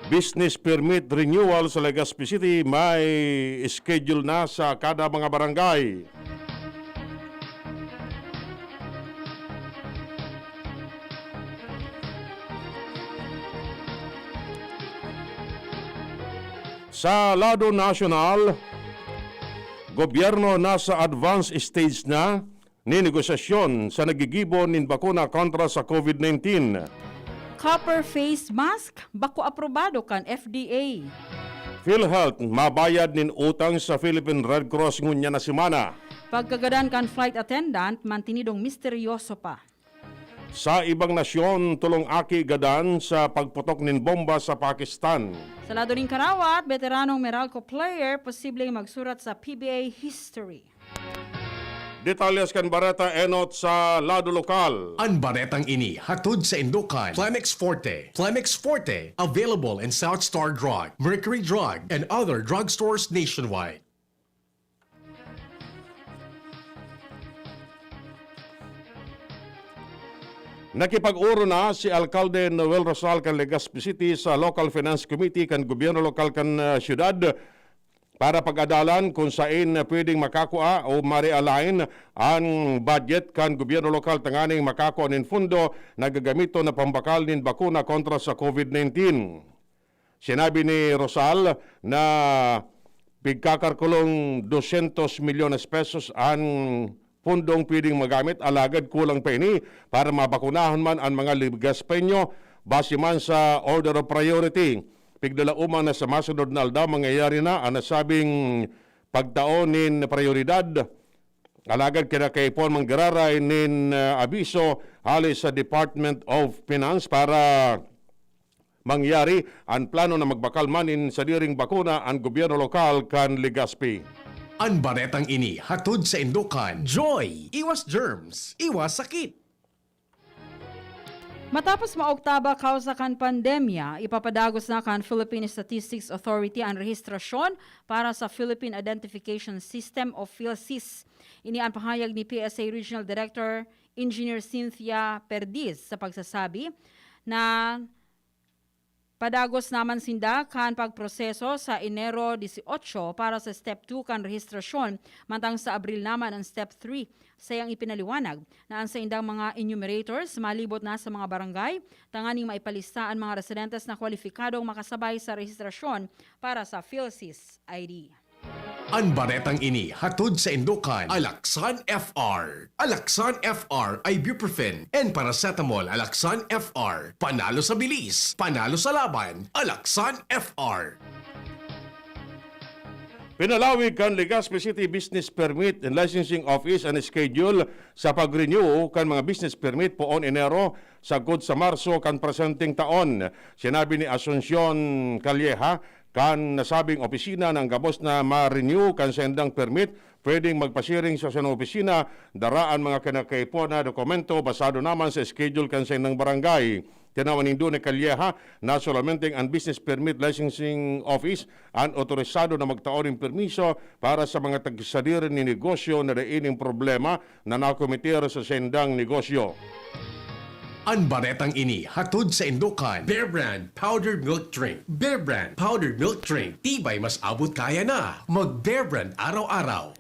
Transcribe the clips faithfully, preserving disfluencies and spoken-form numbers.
business permit renewal sa Legazpi City may schedule na sa kada mga barangay. Sa lado nasyonal, gobyerno nasa advanced stage na nin negosasyon sa naggigibo nin bakuna kontra sa COVID nineteen. Copper face mask, bako aprobado kan F D A. PhilHealth mabayad nin utang sa Philippine Red Cross ngunyan na semana. Pagkagadan kan flight attendant, mantinidong misteryoso pa. Sa ibang nasyon, tolong aki gadan sa pagputok nin bomba sa Pakistan. Sa lado nin karawat, beteranong Meralco player posibleng magsurat sa P B A history. Detalyes kan bareta enot sa lado lokal. An baretang ini hatod saindo kan Plemex Forte. Plemex Forte, available in South Star Drug, Mercury Drug, and other drugstores nationwide. Nakipag-oro na si Alkalde Noel Rosal kan Legazpi City sa Local Finance Committee kan gobyerno lokal kan ah, syudad para pag-adalan kung saen pwedeng makakua o ma-realign an budget kan gobyerno lokal tanganing makakua nin pondo na gagamiton na pambakal nin bakuna kontra sa COVID nineteen. Sinabi ni Rosal na pigkakalkulong dosyentos milyones pesos an pondong pwedeng magamit, alagad kulang pa ini para mabakunahan man an mga Legazpeño base man sa order of priority. Pigdalaoman na sa masunod na aldaw, mangyayari na an nasabing pagtao nin prayoridad. Alagad kinakaipuhan manggiraray nin ah, abiso hali sa Department of Finance para mangyari an plano na magbakal man nin sadiring bakuna an gobyerno lokal kan Legazpi. An baretang ini hatod saindo kan Joy! Iwas germs, iwas sakit! Matapos maoktaba kausa kan pandemya, ipapadagos na kan Philippine Statistics Authority an rehistrasyon para sa Philippine Identification System o PhilSys. Ini an pahayag ni P S A Regional Director Engineer Cynthia Perdiz sa pagsasabi na padagos naman sinda kan pagproseso sa Enero dieciocho para sa Step two kan rehistrasyon, mantang sa Abril naman an Step three. Sayang ipinaliwanag na an saindang mga enumerators malibot na sa mga barangay tanganing maipalista an mga residentes na kwalipikadong makasabay sa rehistrasyon para sa PhilSys I D. An baretang ini hatod saindo kan Alaxan F R. Alaxan F R, ibuprofen, and paracetamol. Alaxan F R, panalo sa bilis, panalo sa laban. Alaxan F R. Pinalawig kan Legazpi City Business Permit and Licensing Office an schedule sa pag-renew kan mga business permit poon Enero sagkod sa Marso kan presenteng taon. Sinabi ni Asuncion Calleja kan nasabing opisina na an gabos na ma-renew kan saindang permit pwedeng magpasiring sa sanong opisina, dara an mga kinakaipuhan na dokumento basado naman sa schedule kan saindang barangay. Tinawan nindo ni Calleja na solamente an Business Permit Licensing Office an otorisado na magtao nin permiso para sa mga tagsadiri nin negosyo na dai nin problema na nakometer sa saindang negosyo. An baretang ini hatod saindo kan Bear Brand Powdered Milk Drink. Bear Brand Powdered Milk Drink, tibay mas abot kaya na. Mag Bear Brand araw-araw.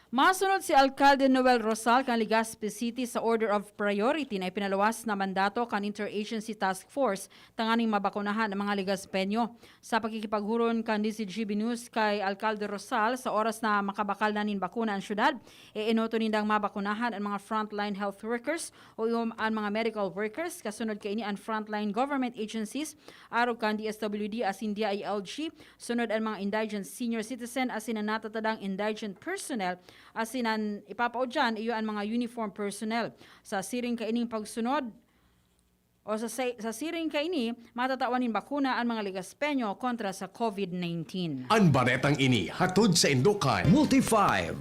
Masunod si Alkalde Noel Rosal kan Legazpi City sa Order of Priority na ipinaluwas na mandato kan Interagency Task Force tanganing mabakunahan ang mga Legazpeño. Sa pakikipaghuron kan D Z G B News kay Alkalde Rosal, sa oras na makabakal na nin bakuna an syudad, eenoto nindang mabakunahan an mga frontline health workers o iyo an mga medical workers, kasunod kaini an frontline government agencies, arog kan D S W D asin D I L G, sunod an mga indigent senior citizen asin an natatadang indigent personnel, asin an ipapaudyan iyo an mga uniform personnel. Sa siring kaining pagsunod, o sa, sa, sa siring kaini, matatawan nin bakuna an mga Legazpeño kontra sa COVID nineteen. An baretang ini hatod saindo kan Multi five.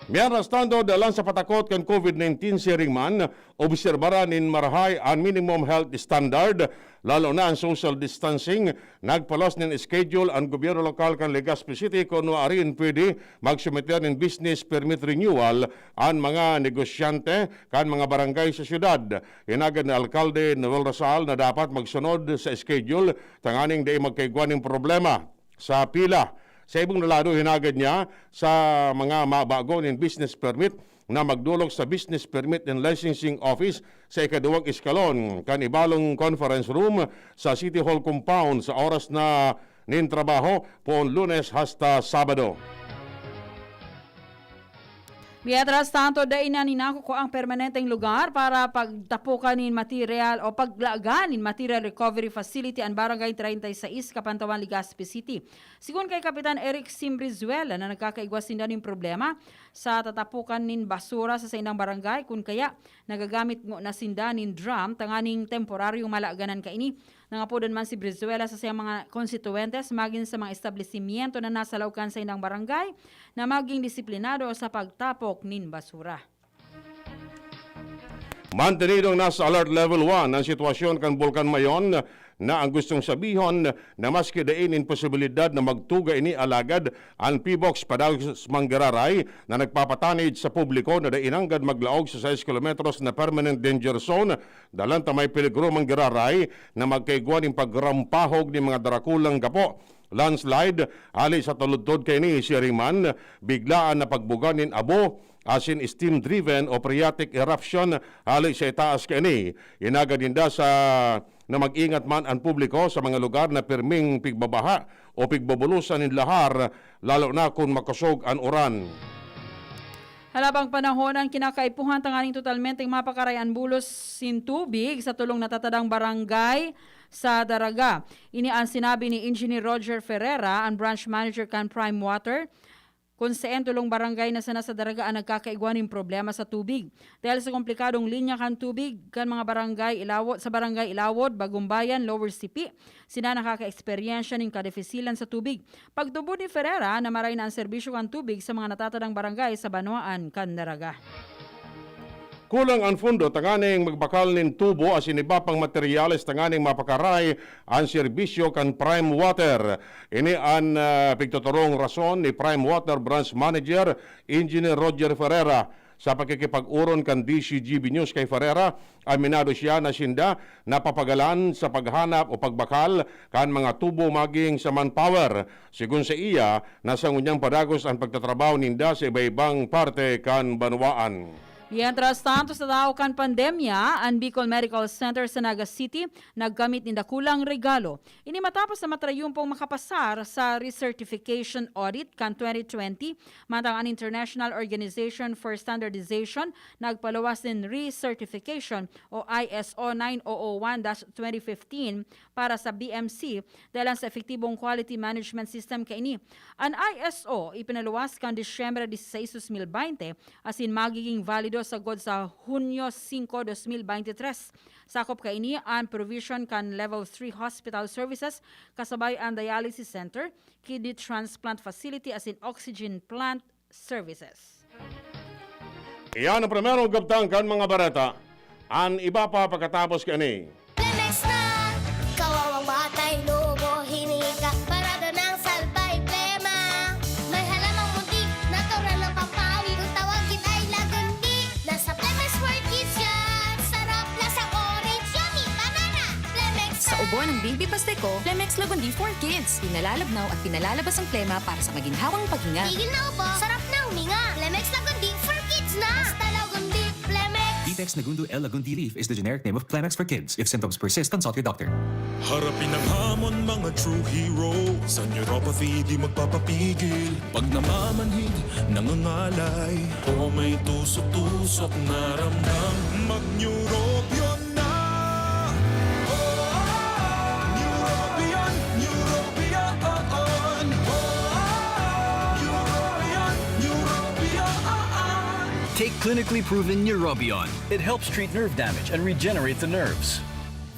Mientras tanto, dalan sa patakot kan COVID nineteen, siring man, obserbaran nin marahay an minimum health standard, lalo na an social distancing. Nagpaluwas nin schedule an gobyerno lokal kan Legazpi City kun nuarin pwede magsumiter nin business permit renewal an mga negosyante kan mga barangay sa syudad. Hinagad ni Alkalde Noel Rosal na dapat magsunod sa schedule tanganing dai magkaigwa nin problema sa pila. Sa ibong lado, hinagad niya sa mga mabago nin business permit na magdolok sa Business Permit and Licensing Office sa ikaduwang eskalon kan ibalong conference room sa City Hall compound sa oras na nin trabaho, poon Lunes hasta Sabado. Mientras tanto, dai na nin nakukuha ang permanenteng lugar para pagtapokan nin material o paglagan nin material recovery facility an Barangay treinta y seis, Kapantawan, Legazpi City. Sigon kay Kapitan Eric Simbrizuela na nagkakaigwa sinda nin problema sa tatapokan nin basura sa saindang barangay, kun kaya nagagamit ngona sinda nin drum tanganing temporaryong malaganan kaini. Nangapodon man si Brizuela sa siyang mga konstituyentes magin sa mga establisimyento na nasa laog kan saindang barangay na maging disiplinado sa pagtapok nin basura. Mantenidong nasa alert level one ang sitwasyon kan Bulkan Mayon, na ang gustong sabihon na maski dai nin posibilidad na magtuga ini, alagad an PHIVOLCS padagos manggiraray na nagpapatanid sa publiko na dai nanggad maglaog sa sais kilometros na permanent danger zone. Dalan ta may peligro manggiraray na magkaigwa nin pagrampahog nin mga darakulang gapo, landslide, hali sa taludtod kaini, siring man, biglaan na pagbuga nin abo, asin steam-driven o phreatic eruption hali sa itaas kaini. Hinagad ninda sa na mag-ingat man an publiko sa mga lugar na pirming pigbabaha o pigbubulosan nin lahar, lalo na kun makosog an uran. Halabang panahon an kinakaipuhan tanganing totalmenteng mapakaray an bulos nin tubig sa tolong natatadang barangay sa Daraga. Ini an sinabi ni Engineer Roger Ferreira, an branch manager kan Prime Water, kun saen tolong barangay na sana sa Daraga an nagkakaigwa nin problema sa tubig. Dahil sa komplikadong linya kan tubig kan mga barangay Ilawod, sa barangay Ilawod, Bagumbayan, Lower Sipi, sinda nakakaeksperyensya nin kadifisilan sa tubig. Pagtubod ni Ferreira na maray na an serbisyo kan tubig sa mga natatadang barangay sa banwaan kan Daraga. Kulang an pondo tanganing magbakal nin tubo asin iba pang materyales tanganing mapakaray an serbisyo kan Prime Water. Ini an, ah, pigtuturong rason ni Prime Water Branch Manager Engineer Roger Ferreira. Sa pakikipag-oron kan D C G B News kay Ferreira, aminado siya na sinda napapagalan sa paghanap o pagbakal kan mga tubo maging sa manpower. Sigon sa iya, nasa ngunyang padagos an pagtatrabaho ninda sa iba-ibang parte kan banwaan. Mientras tanto, sa laog kan pandemya, an Bicol Medical Center sa Naga City nagkamit nin dakulang regalo. Ini matapos na matrayumpong makapasar sa recertification audit kan twenty twenty, mantang an International Organization for Standardization nagpaluwas nin recertification o I S O nine oh oh one dash twenty fifteen para sa B M C, dalan sa epektibong quality management system kaini. An I S O ipinaluwas kan Disyembre dieciséis, dos mil veinte, asin magiging valido sagkod sa Hunyo singko, dos mil beintitres. Sakop kaini an provision kan Level three Hospital Services, kasabay an dialysis center, kidney transplant facility asin oxygen plant services. Iyan ang primerong kabtang kan mga bareta. An iba pa pakatapos kani. Plemex na! Kawawang batay, lobo, hiningi ka, parada ng salbay, plema. May halamang muntik, natural ng pampawi, kung tawagin ay lagundi. Nasa Plemex for Kids yan! Sarap, lasang orange, yummy, banana! Plemex Sa na! Ubo ng Baby Pasteco, Plemex Lagundi for Kids. Pinalalabnaw at pinalalabas ang plema para sa maginhawang paghinga. Tigil na ubo, sarap na huminga. Plemex Lagundi for Kids na! Basta Lagundi, Plemex! Vitex Negundo L Lagundi leaf is the generic name of Plemex for Kids. If symptoms persist, consult your doctor. Harapin ang hamon, mga true hero. Sa neuropathy, di magpapapigil. Pag namamanhid, nangangalay, o may tusok-tusok na ramdam, mag-Neurobion na! Neurobion, Neurobion! Neurobion, Neurobion! Take clinically proven Neurobion. It helps treat nerve damage and regenerate the nerves.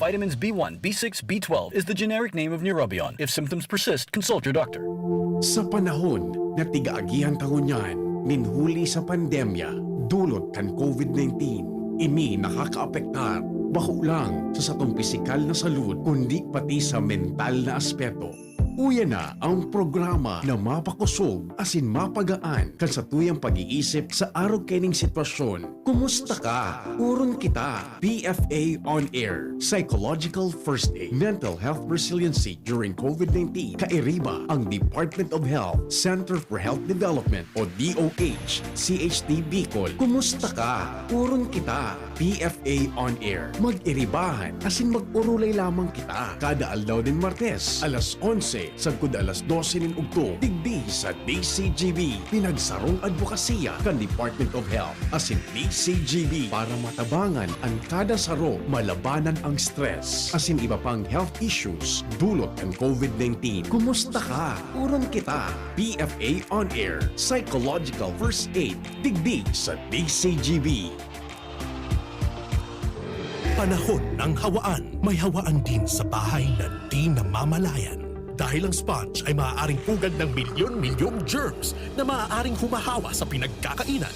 Vitamins B one, B six, B twelve is the generic name of Neurobion. If symptoms persist, consult your doctor. Sa panahon na tig-aagihan ta ngunyan, nin huli sa pandemya dulot kan COVID nineteen. Ini nakakaapektar bako lang sa satong pisikal na salud, kundi pati sa mental na aspeto. Uya na ang programa na mapakosog asin mapagaan kan satuyang pag-iisip sa arog kaining sitwasyon. Kumusta ka? Oron kita. P F A On Air, Psychological First Aid, Mental Health Resiliency during COVID nineteen. Kairiba ang Department of Health, Center for Health Development o D O H, C H D Bicol. Kumusta ka? Oron kita. P F A On Air. Mag-iribahan asin mag-orolay lamang kita. Kada aldaw nin Martes, alas onse sagkod alas dose nin ugto, digdi sa D C G B, pinagsarong adbokasiya kan Department of Health asin D C G B para matabangan an kada saro, malabanan ang stress asin iba pang health issues dulot kan COVID nineteen. Kumusta ka? Oron kita. P F A On Air, Psychological First Aid, digdi sa D C G B. Panahon ng hawaan. May hawaan din sa bahay na di namamalayan. Dahil ang sponge ay maaaring pugad ng milyon-milyong germs na maaaring humahawa sa pinagkakainan.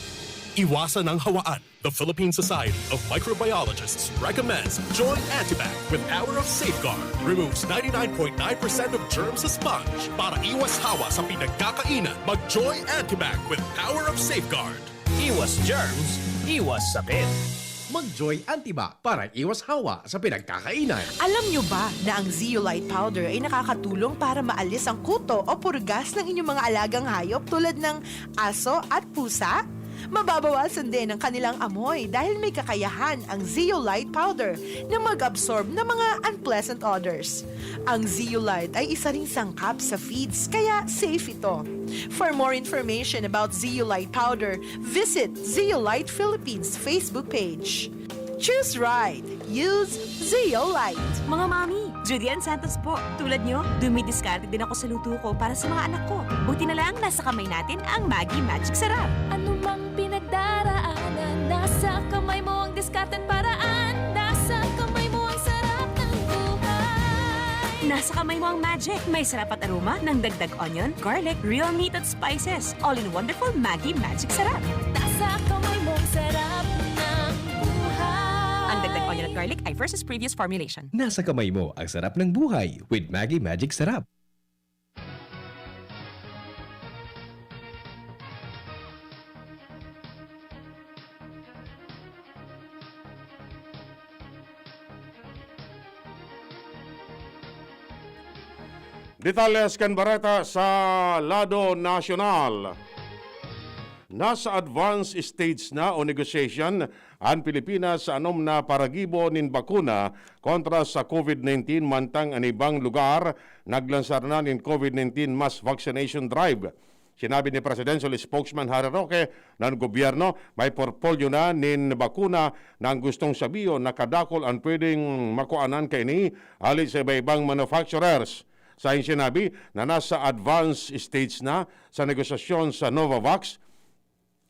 Iwasan ang hawaan. The Philippine Society of Microbiologists recommends Joy Antibac with Power of Safeguard. Removes ninety-nine point nine percent of germs sa sponge. Para iwas hawa sa pinagkakainan, mag Joy Antibac with Power of Safeguard. Iwas germs, iwas sakit. Mag-Joy Antibac para iwas hawa sa pinagkakainan. Alam nyo ba na ang Zeolite Powder ay nakakatulong para maalis ang kuto o purgas ng inyong mga alagang hayop tulad ng aso at pusa? Mababawasan din ang kanilang amoy dahil may kakayahan ang Zeolite Powder na mag-absorb ng mga unpleasant odors. Ang Zeolite ay isa ring sangkap sa feeds, kaya safe ito. For more information about Zeolite Powder, visit Zeolite Philippines Facebook page. Choose right. Use Zeolite. Mga mami, Judy Ann Santos po. Tulad nyo, dumidiskarte din ako sa luto ko para sa mga anak ko. Buti na lang, nasa kamay natin ang Maggi Magic Sarap. Anumang pinagdaraanan, nasa kamay mo ang diskarte't paraan. Nasa kamay mo ang sarap ng buhay. Nasa kamay mo ang magic. May sarap at aroma ng dagdag onion, garlic, real meat at spices. All in wonderful Maggi Magic Sarap. Nasa kamay mo ang sarap ng buhay. Ang dagdag onion at garlic ay versus previous formulation. Nasa kamay mo ang sarap ng buhay with Maggi Magic Sarap. Detalles kan bareta sa lado nasyonal. Nasa advanced stage na o negotiation an Pilipinas sa anom na paragibo nin bakuna kontra sa COVID nineteen, mantang an ibang lugar naglansar na nin COVID nineteen mass vaccination drive. Sinabi ni Presidential Spokesman Harry Roque na an gobyerno may portfolyo na nin bakuna na an gustong sabihon na kadakul an pwedeng makuanan kaini hali sa iba-ibang manufacturers. Sain sinabi na nasa advanced stage na sa negosasyon sa Novavax,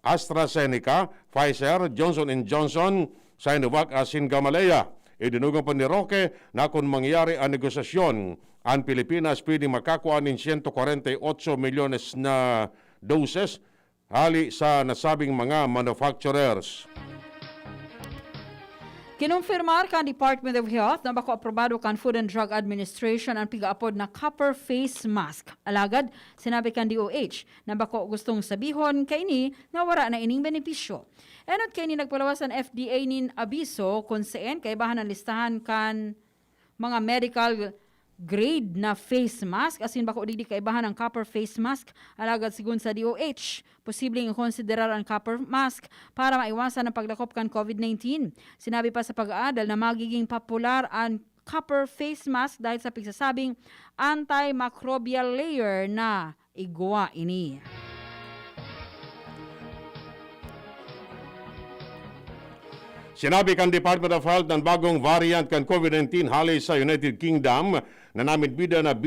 AstraZeneca, Pfizer, Johnson and Johnson, Sinovac asin Gamaleya. Idinugang pa ni Roque na kun mangyayari an negosasyon, an Pilipinas pwedeng makakua nin siyento kwarenta y otso milyones na doses hali sa nasabing mga manufacturers. Kinumpirmar kan Department of Health na bako aprobado kan Food and Drug Administration an pigaapod na copper face mask. Alagad, sinabi kan D O H na bako gustong sabihon kaini na wara na ining benepisyo. Enot kaini, nagpalawas an F D A nin abiso kun saen kaibahan an listahan kan mga medical grade na face mask asin bako digdi kaibahan ang copper face mask. Alagad sigon sa D O H, posibleng ikonsiderar an copper mask para maiwasan ang pagdakop kan COVID nineteen. Sinabi pa sa pag-aadal na magiging popular an copper face mask dahil sa pigsasabing antimicrobial layer na igwa ini. Sinabi kan Department of Health na an bagong variant kan COVID nineteen hale sa United Kingdom na namidbidan na B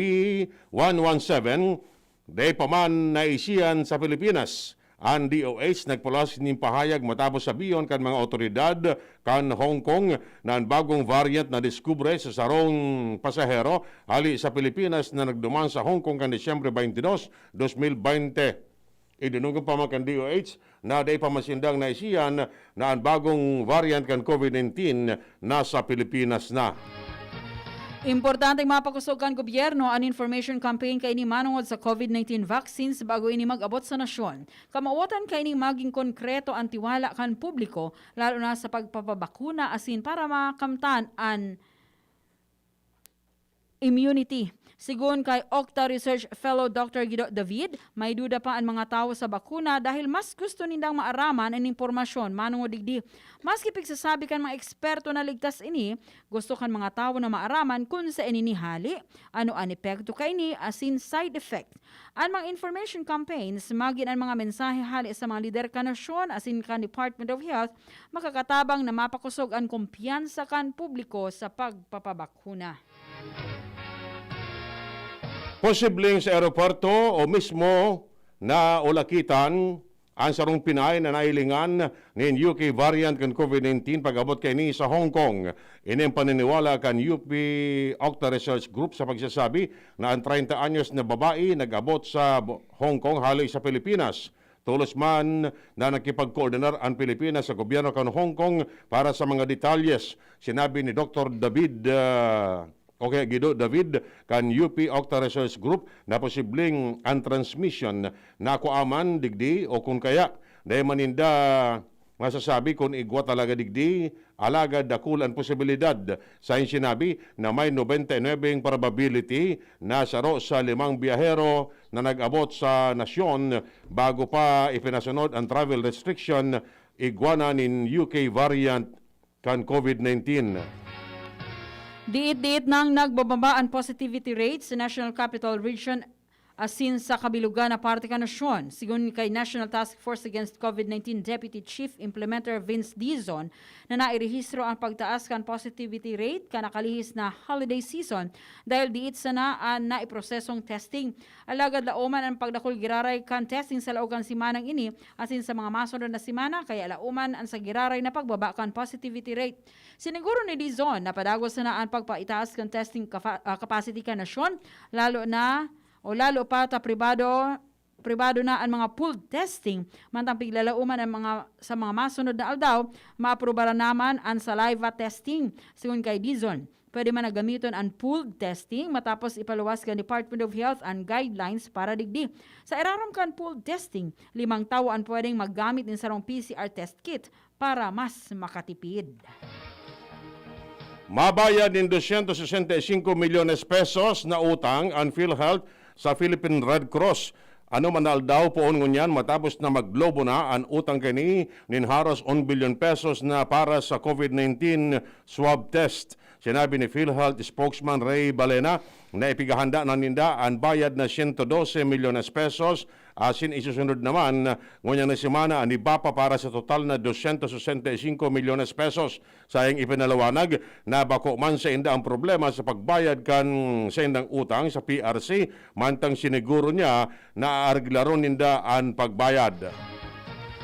one one seven, dai pa man naisihan sa Pilipinas. An D O H nagpaluwas nin pahayag matapos sabihon kan mga awtoridad kan Hong Kong na an bagong variant nadiskubre sa sarong pasahero hale sa Pilipinas na nagduman sa Hong Kong kan Disyembre twenty-two, twenty twenty. Idinungog pa man kan D O H na dai pa man sindang naisihan na an bagong variant kan COVID nineteen nasa Pilipinas na. Importanteng mapakosog kan gobyerno an information campaign kaini manongod sa COVID nineteen vaccines bago ini mag-abot sa nasyon. Kamawotan kaining magin konkreto an tiwala kan publiko, lalo na sa pagpapabakuna asin para makamtan an immunity. Sigon kay Octa Research Fellow Doctor Guido David, may duda pa an mga tawo sa bakuna dahil mas gusto nindang maaraman an impormasyon manongod digdi. Maski pigsasabi kan mga eksperto na ligtas ini, gusto kan mga tawo na maaraman kun saen ini hali, ano an epekto kaini, asin side effect. An mga information campaigns, magin an mga mensahe hale sa mga lider kan nasyon asin kan Department of Health, makakatabang na mapakosog an kumpiyansa kan publiko sa pagpapabakuna. Posibleng sa aeroporto o mismo na ulakitan an sarong Pinay na nahilingan nin U K variant kan COVID nineteen pag-abot kaini sa Hong Kong. Ini an paniniwala kan U P Octa Research Group sa pagsasabi na an treinta anyos na babae nag-abot sa Bo-, Hong Kong hale sa Pilipinas. Tolos man na nakipagkoordinar an Pilipinas sa gobyerno kan Hong Kong para sa mga detalyes. Sinabi ni Doktor David, ah, o kaya Guido David kan U P Octa Research Group na posibleng an transmission nakua man digdi o kun kaya dai man ninda masasabi kun igwa talaga digdi, alagad dakul an posibilidad. Sain sinabi na may nobenta y nuebe probability na saro sa limang biyahero na nag-abot sa nasyon bago pa ipinasunod an travel restriction, igwa na nin U K variant kan COVID nineteen. Diit-diit nang nagbababa an positivity rate sa National Capital Region asin sa kabilugan na parte kan nasyon. Sigon kay National Task Force Against COVID nineteen Deputy Chief Implementer Vince Dizon na nairehistro ang pagtaas kan positivity rate kan nakalihis na holiday season dahil diit sana an naiprosesong testing. Alagad laoman an pagdakul giraray kan testing sa laog kan semanang ini asin sa mga masunod na semana, kaya laoman an sa giraray na pagbaba kan positivity rate. Siniguro ni Dizon na padagos sana an pagpaitaas kan testing kafa-, ah, capacity kan nasyon, lalo na o lalo pa ta pribado, pribado na an mga pooled testing. Mantang piglalaoman an mga, sa mga masunod na aldaw, maaprubaran naman an saliva testing. Sigon kay Dizon, pwede man na gamiton an pooled testing matapos ipaluwas kan Department of Health an guidelines para digdi. Sa irarom kan pooled testing, limang tawo an pwedeng maggamit nin sarong P C R test kit para mas makatipid. Mabayad nin dosyentos sesenta y singko milyones pesos na utang an PhilHealth sa Philippine Red Cross. Ano man na aldaw, poon ngunyan matapos na maglobo na an utang kaini nin haros one billion pesos na para sa COVID nineteen swab test. Sinabi ni PhilHealth spokesman Ray Balena na ipighahanda na ninda an bayad na siyento dose milyones pesos, asin isusunod naman ngunyan na semana an iba pa para sa total na dosyentos sesenta y singko milyones pesos. Sayang ipinalawanag na bako man sainda ang problema sa pagbayad kan saindang utang sa P R C, mantang siniguro niya na aarglaron ninda an pagbayad.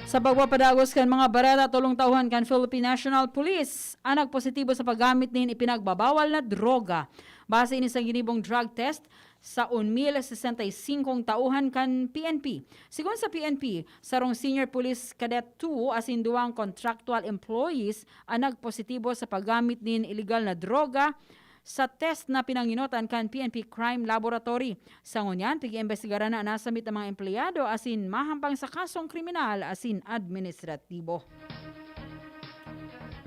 Sa pagpapadagos kan mga bareta, tolong tauhan kan Philippine National Police an nagpositibo sa paggamit nin ipinagbabawal na droga. Base ini sa ginibong drug test sa one mil sesenta y singkong tauhan kan P N P. Sigon sa P N P, sarong senior police cadet two asin duwang contractual employees an nagpositibo sa paggamit nin iligal na droga sa test na pinanginotan kan P N P Crime Laboratory. Sa ngunyan, pig-iimbestigaran na an nasamit na mga empleyado asin mahampang sa kasong kriminal asin administratibo.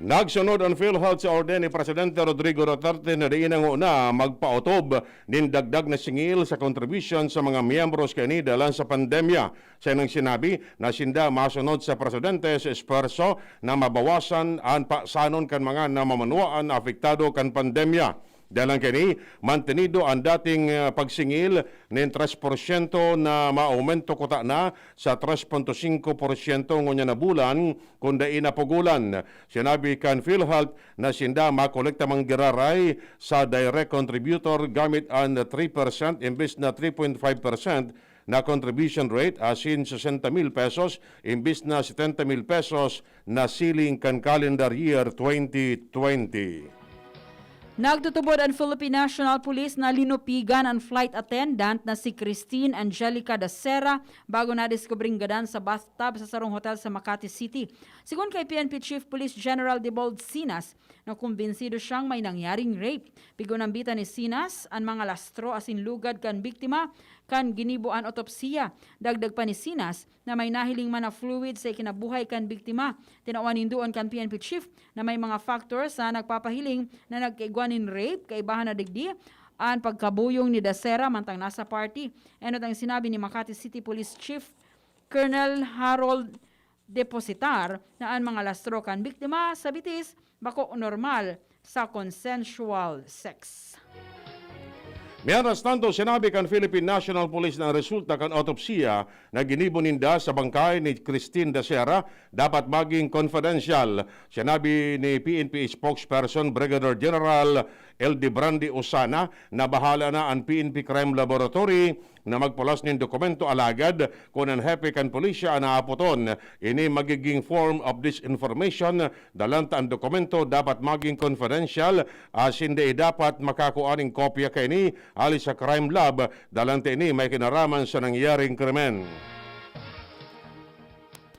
Nagsunod an PhilHealth sa orden ni Presidente Rodrigo Duterte na dai na ngona magpaotob nin dagdag na singil sa kontribusyon sa mga miyembros kaini dalan sa pandemya. Siya nang sinabi na sinda masunod sa presidente sa esfuerso na mabawasan an pasanon kan mga namamanwaan na apektado kan pandemya. Dalan kaini, mantenido an dating, ah, pagsingil nin tres porsyento na maaumento kuta na sa tres punto singko porsyento ngunyan na bulan kun dai napugolan. Sinabi kan PhilHealth na sinda makolekta man giraray sa direct contributor gamit an three percent imbes na three point five percent na contribution rate asin sesenta mil pesos imbes na setenta mil pesos na siling kan calendar year twenty twenty. Nagtutubod an Philippine National Police na linupigan an flight attendant na si Christine Angelica da Serra bago nadiskubring gadan sa bathtub sa sarong hotel sa Makati City. Sigon kay P N P Chief Police General Debold Sinas, nakumbinsido siyang may nangyaring rape. Pigunambitan ni Sinas an mga lastro asin lugad kan biktima kan ginibo an otopsiya. Dagdag pa ni Sinas na may nahiling man na fluid sa ikinabuhay kan biktima. Tinawan nin duon kan P N P chief na may mga factors na nagpapahiling na nagkaigwa nin rape, kaibahan na digdi an pagkabuyong ni Dacera mantang nasa party. Enot ang sinabi ni Makati City Police Chief Colonel Harold Depositar na an mga lastro kan biktima sa bitis bako normal sa consensual sex. Mientras tanto, sinabi kan Philippine National Police na ang resulta kan autopsiya na ginibo ninda sa bangkay ni Christine Dacera dapat maging confidential. Sinabi ni P N P spokesperson Brigadier General L D Brandy Osana na bahala na an P N P Crime Laboratory na magpulos nin dokumento, alagad kun an hepe kan pulisya an aapoton, ini magiging form of disinformation. Dalan ta an dokumento dapat maging confidential, asin dai dapat makakua nin kopya kaini hali sa crime lab. Dalan ta ini may kinaraman sa nangyaring krimen.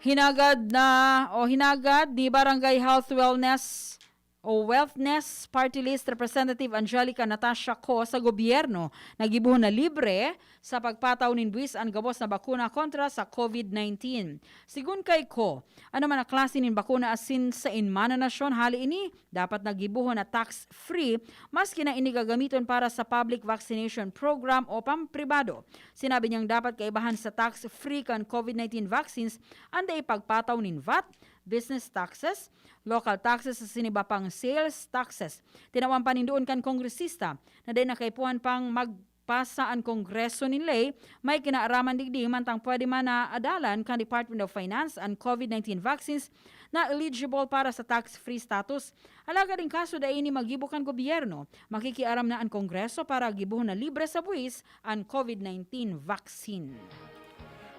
Hinagad na o hinagad ni Barangay Health Wellness o Wellness Party List Representative Angelica Natasha Co sa gobyerno na gibohon na libre sa pagpataw nin buwis an gabos na bakuna kontra sa COVID nineteen. Sigun kay Co, ano man na klase nin bakuna asin saen man na nasyon hali ini, dapat na gibohon na tax-free, maski na ini gagamiton para sa public vaccination program o pampribado. Sinabi niyang dapat kaibahan sa tax-free kan COVID nineteen vaccines an dai pagpataw nin vat, business taxes, local taxes asin iba pang sales taxes. Tinawan pa nin duon kan kongresista na dai na kaipuhan pang magpasa an Kongreso nin ley may kinaaraman digdi mantang pwede man na adalan kan Department of Finance an COVID nineteen vaccines na eligible para sa tax-free status. Alagad in kaso dai ini magibo kan gobyerno, makikiaram na an Kongreso para gibohon na libre sa buwis an COVID nineteen vaccine.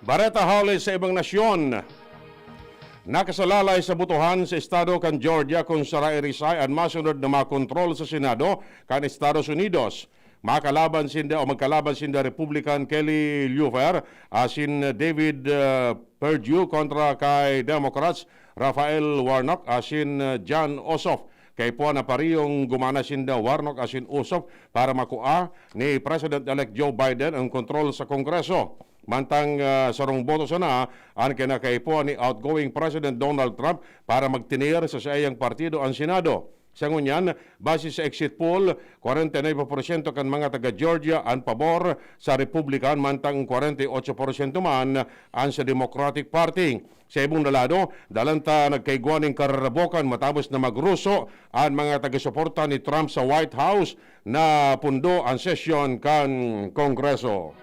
Bareta hale sa ibang nasyon. Nakasalalay sa botohan sa estado kan Georgia kun sara irisay an masunod na makontrol sa Senado kan Estados Unidos. Makalaban sinda o magkalaban sinda Republican Kelly Loeffler asin David, ah, Perdue kontra kay Democrats Raphael Warnock asin, ah, Jon Ossoff. Kaipuhan na parehong gumana sinda Warnock asin Ossoff para makua ni President-elect Joe Biden ang kontrol sa Kongreso. Mantang, ah, sarong boto sana an kinakaipuhan ni outgoing President Donald Trump para magtinir sa saiyang partido an Senado. Sa ngunyan, base sa exit poll, kwarenta y nuebe porsyento kan mga taga Georgia an pabor sa Republican, mantang kwarenta y otso porsyento man an sa Democratic Party. Sa ibong na lado, dalan ta nagkaigwa nin kararabokan matapos na magruso an mga taga-suporta ni Trump sa White House na pundo an sesyon kan Kongreso.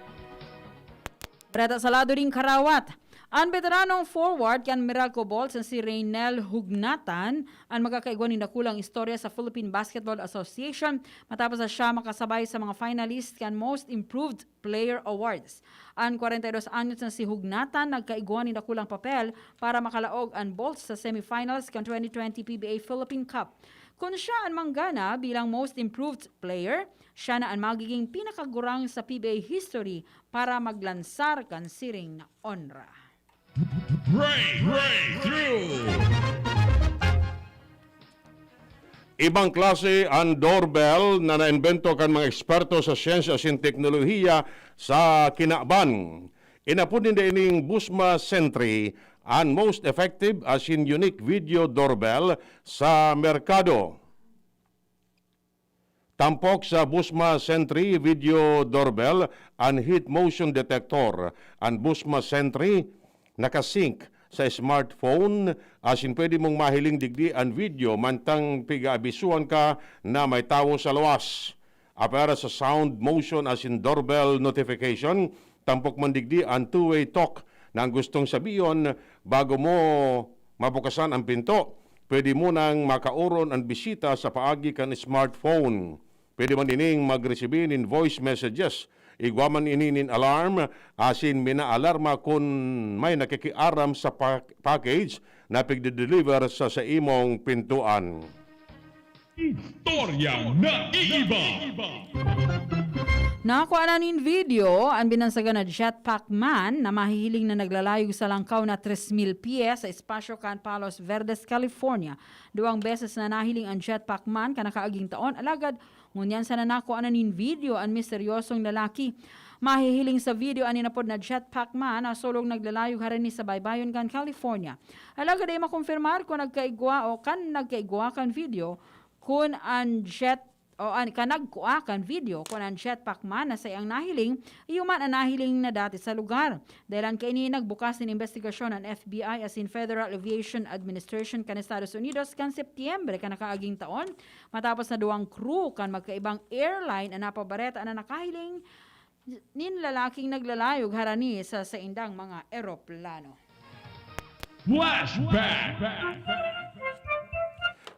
Bareta sa lado nin karawat. An beteranong forward kan Meralco Bolts na si Reynel Hugnatan an magkakaigwa nin dakulang istorya sa Philippine Basketball Association matapos na siya makasabay sa mga finalist kan Most Improved Player Awards. An kwarenta y dos anyos na si Hugnatan nagkaigwa nin dakulang papel para makalaog an Bolts sa semifinals kan twenty twenty P B A Philippine Cup. Kun siya an manggana bilang Most Improved Player, siya na an magiging pinakagurang sa P B A history para maglansar kan siring na onra. Break, breakthrough. Ibang klase an doorbell na naimbento kan mga eksperto sa siyensya asin teknolohiya sa kinaban. Inapod ninda ining Busma Sentry, an most effective asin unique video doorbell sa merkado. Tampok sa Busma Sentry video doorbell an heat motion detector. An Busma Sentry naka-sync sa smartphone, asin pwede mong mahiling digdi an video mantang pig-aabisuhan ka na may tawo sa luwas. Apwera sa sound, motion asin doorbell notification, tampok man digdi an two-way talk na ang gustong sabihon bago mo mabukasan ang pinto. Pwede mo nang makaoron an bisita sa paagi kan smartphone. Pwede man ining magresibi nin voice messages. Igwa man ini nin alarm, asin minaalarma kun may nakikiaram sa pa- package na pigde-deliver sa, sa imong pintuan. Istoryang naiiba. Nakuha na nin video an binansagan na Jetpack Man na mahihiling na naglalayog sa langkaw na tres mil pies sa espasyo kan Palos Verdes, California. Duwang beses na nahiling an Jetpack Man kan nakaaging taon, alagad ngunyan sana nakuha na nin video an misteryosong lalaki. Mahihiling sa video an inapod na Jetpack Man na solong naglalayog harani sa baybayon kan California. Alagad dai makumpirmar kun nagkaigwa o kan nagkaigwa kan video kun an jet o an, kan nagkua kan video kun an Jetpack Man na saiyang nahiling, iyo man an nahiling na dati sa lugar. Dahelan kaini, nagbukas nin imbestigasyon an F B I asin Federal Aviation Administration kan Estados Unidos kan Setyembre kan nakaaging taon, matapos na duwang crew kan magkaibang airline an napabareta na nakahiling nin lalaking naglalayog harani sa saindang mga eroplano. Flashback!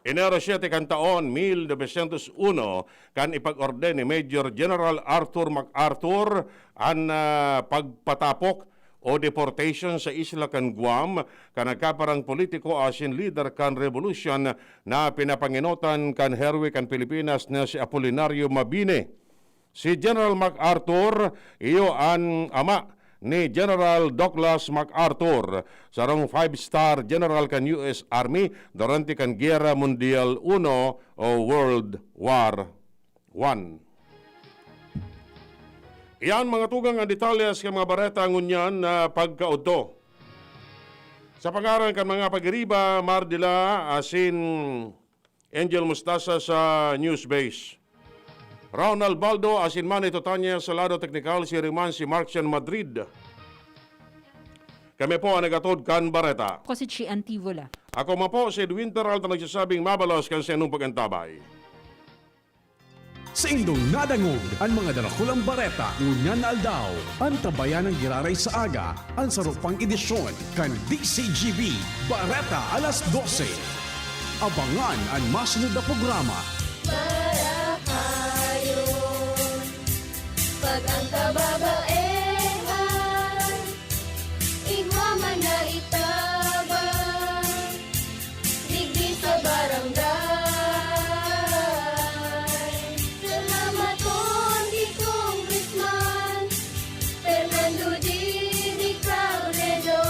Enero siete kan taon mil novecientos uno, kan ipag-orden ni Major General Arthur MacArthur an, ah, pagpatapok o deportation sa isla kan Guam kan nagkaparang politiko asin lider kan rebolusyon na pinapangenotan kan heroe kan Pilipinas na si Apolinario Mabini. Si General MacArthur iyo an ama ni General Douglas MacArthur, sarong five-star general kan U S Army durante kan Giyera Mundial Uno o World War One. Iyan mga tugang an detalye sa mga bareta ngunyan na pagkaudto. Sa pangaran kan mga pagiriba, Mardila asin Angel Mustasa sa Newsbase. Ronald Baldo asin Manny Totanya sa lado teknikal, si Riman si Marcian Madrid. Kami po ang nagatod kan bareta. Ako si Chi Antivola. Ako man po si Edwin Peralta nagsasabing mabalos kan sa inong pag-antabay. Saindong nadangog an mga darakulang bareta ngunyan na aldaw. Antabayan an giraray sa aga an saro pang edisyon kan D C G B Bareta Alas Dose. Abangan an masunod na programa. Marahayon, pag ang kababaehan, igwa man na itabang, digdi sa barangay. Salamaton ki Congressman Fernando Didi Cabredo,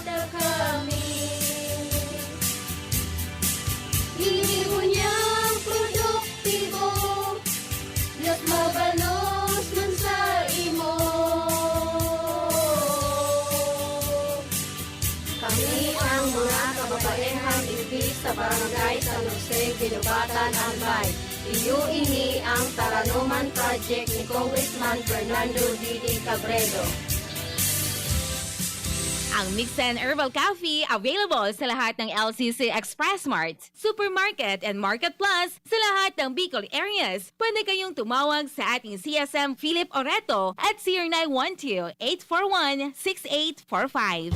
ta kami. Ginibo niyang produktibo, Diyos mabalos man sa imo. Kami ang mga kababaehang ipi sa Barangay San Jose, Guinobatan, Albay. Iyo ini ang Taranoman Project ni Congressman Fernando Didi Cabredo. Ang Mixen Herbal Coffee available sa lahat ng L C C Express Mart, Supermarket and Market Plus sa lahat ng Bicol areas. Pwede kayong tumawag sa ating C S M Philip Oreto at zero nine one two, eight four one, six eight four five.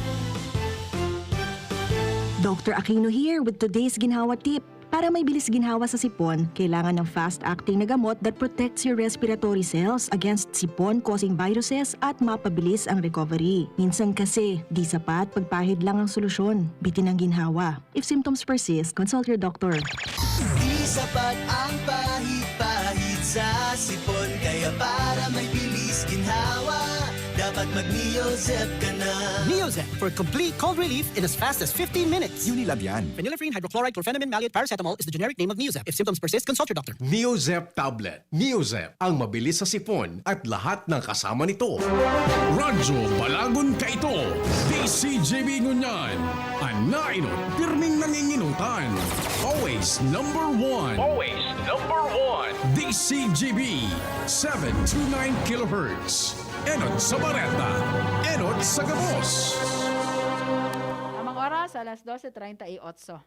Doctor Aquino here with today's ginhawa tip. Para may bilis ginhawa sa sipon, kailangan ng fast-acting na gamot that protects your respiratory cells against sipon-causing viruses at mapabilis ang recovery. Minsan kasi, di sapat, pagpahid lang ang solusyon. Bitin ang ginhawa. If symptoms persist, consult your doctor. Di sapat ang pahid-pahid sa sipon, kaya para may bilis ginhawa, dapat mag-Neozep ka na. Neozep for complete cold relief in as fast as fifteen minutes. Unilab yan. Phenylephrine, hydrochloride, chlorphenamine, maleate, paracetamol is the generic name of Neozep. If symptoms persist, consult your doctor. Neozep tablet. Neozep, ang mabilis sa sipon at lahat ng kasama nito. Radyo Balagon Kaito, D C G B Ngunyan, an naenot, pirming nanginginutan. Always number one. Always number one. D C G B, seven two nine kilohertz. Enot sa bareta, enot sa gabos. Tamang oras, alas dose treinta y ocho.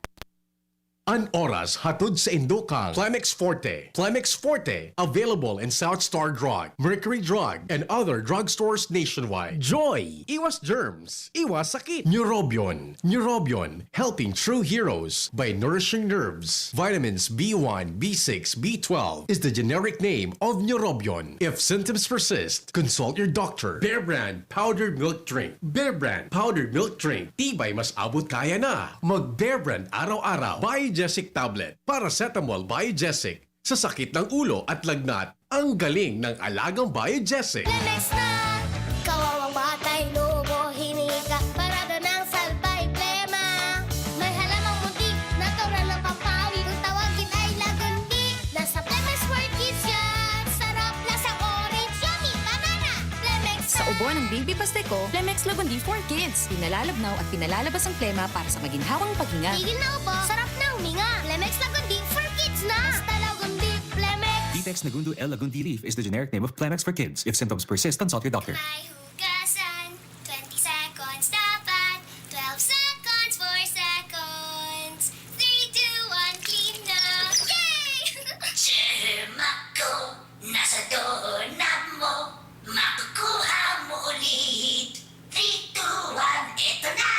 An oras hatod saindo kan Clemex Forte. Clemex Forte, available in South Star Drug, Mercury Drug, and other drugstores nationwide. Joy! Iwas germs, iwas sakit. Neurobion. Neurobion, helping true heroes by nourishing nerves. Vitamins B one, B six, B twelve is the generic name of Neurobion. If symptoms persist, consult your doctor. Bear Brand Powdered Milk Drink. Bear Brand Powdered Milk Drink. Tibay mas abot kaya na. Mag Bear Brand araw-araw. Buy Biogesic Tablet, Paracetamol Biogesic. Sa sakit ng ulo at lagnat, ang galing ng alagang Biogesic. Lemex na! Kawawang batay, lobo, hinika, parada ng salbay, plema. May halamang munti, natural na pampawi. Kung tawagin ay lagundi, nasa Lemex for Kids yan. Sarap, lasang orange, yummy, banana. Lemex Sa na! Ubo ng Baby Pasteco, Lemex Lagundi for Kids. Pinalalabnaw at pinalalabas ang plema para sa maginhawang paghinga. Tigil na ubo, sarap na huminga. Lemex Lagundi for Kids na! Basta Lagundi, Lemex! Ditex Nagundo L Lagundi Leaf is the generic name of Clemex for Kids. If symptoms persist, consult your doctor. May hugasan, twenty seconds dapat, twelve seconds, four seconds, three, two, one, clean na! Yay! Germ ako, nasa doorknob mo, makukuha mo ulit. Three, two, one, eto na!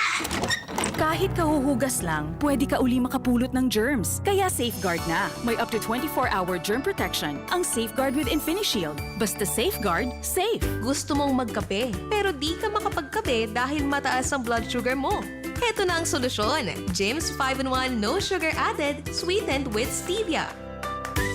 Kahit kahuhugas lang, pwede ka uli makapulot ng germs. Kaya Safeguard na. May up to twenty-four hour germ protection ang Safeguard with InfiniShield. Basta Safeguard, safe. Gusto mong magkape, pero di ka makapagkape dahil mataas ang blood sugar mo. Heto na ang solusyon, James five in one No Sugar Added, sweetened with stevia.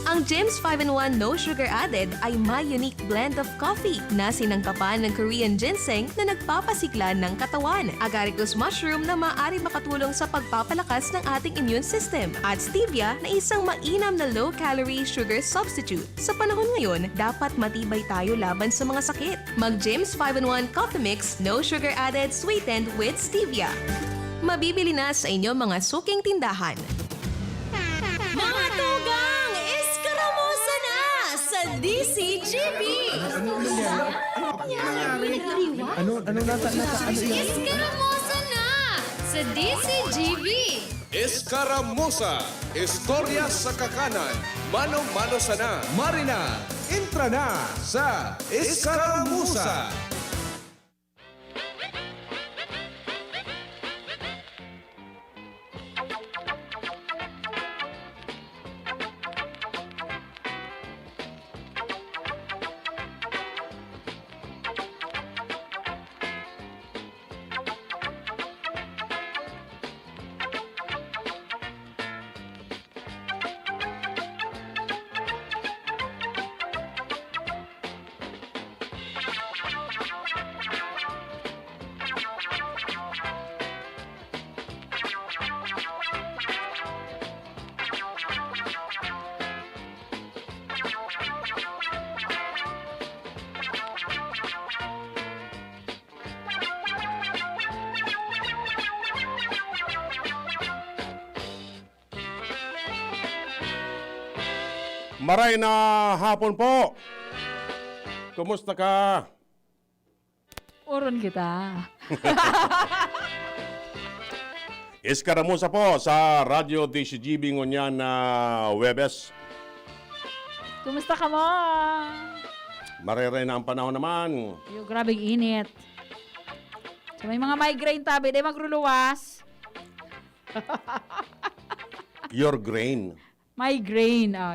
Ang James five in one No Sugar Added ay may unique blend of coffee na sinangkapan ng Korean ginseng na nagpapasigla ng katawan, agaricus mushroom na maaari makatulong sa pagpapalakas ng ating immune system, at stevia na isang mainam na low-calorie sugar substitute. Sa panahon ngayon, dapat matibay tayo laban sa mga sakit. Mag James five in one Coffee Mix, no sugar added, sweetened with stevia. Mabibili na sa inyong mga suking tindahan. Mga tugang, eskaramusa na sa D C G B! Ano nangyari? Ano nangyari? Ano, ano nata-, nata-, ano yan? Eskaramusa na sa D C G B! Eskaramusa, istorya sa kakanan, mano-mano sana. Marina, entra na sa Eskaramusa! Maray na hapon po. Kumusta ka? Oron kita. Eskaramusa po sa Radyo D C G B ngunyan na Huwebes. Kumusta ka mo? Marere na ang panahon naman. Yo, grabing init. So, may mga migraine tabi, di magruluwas. Your grain. Migraine, ah.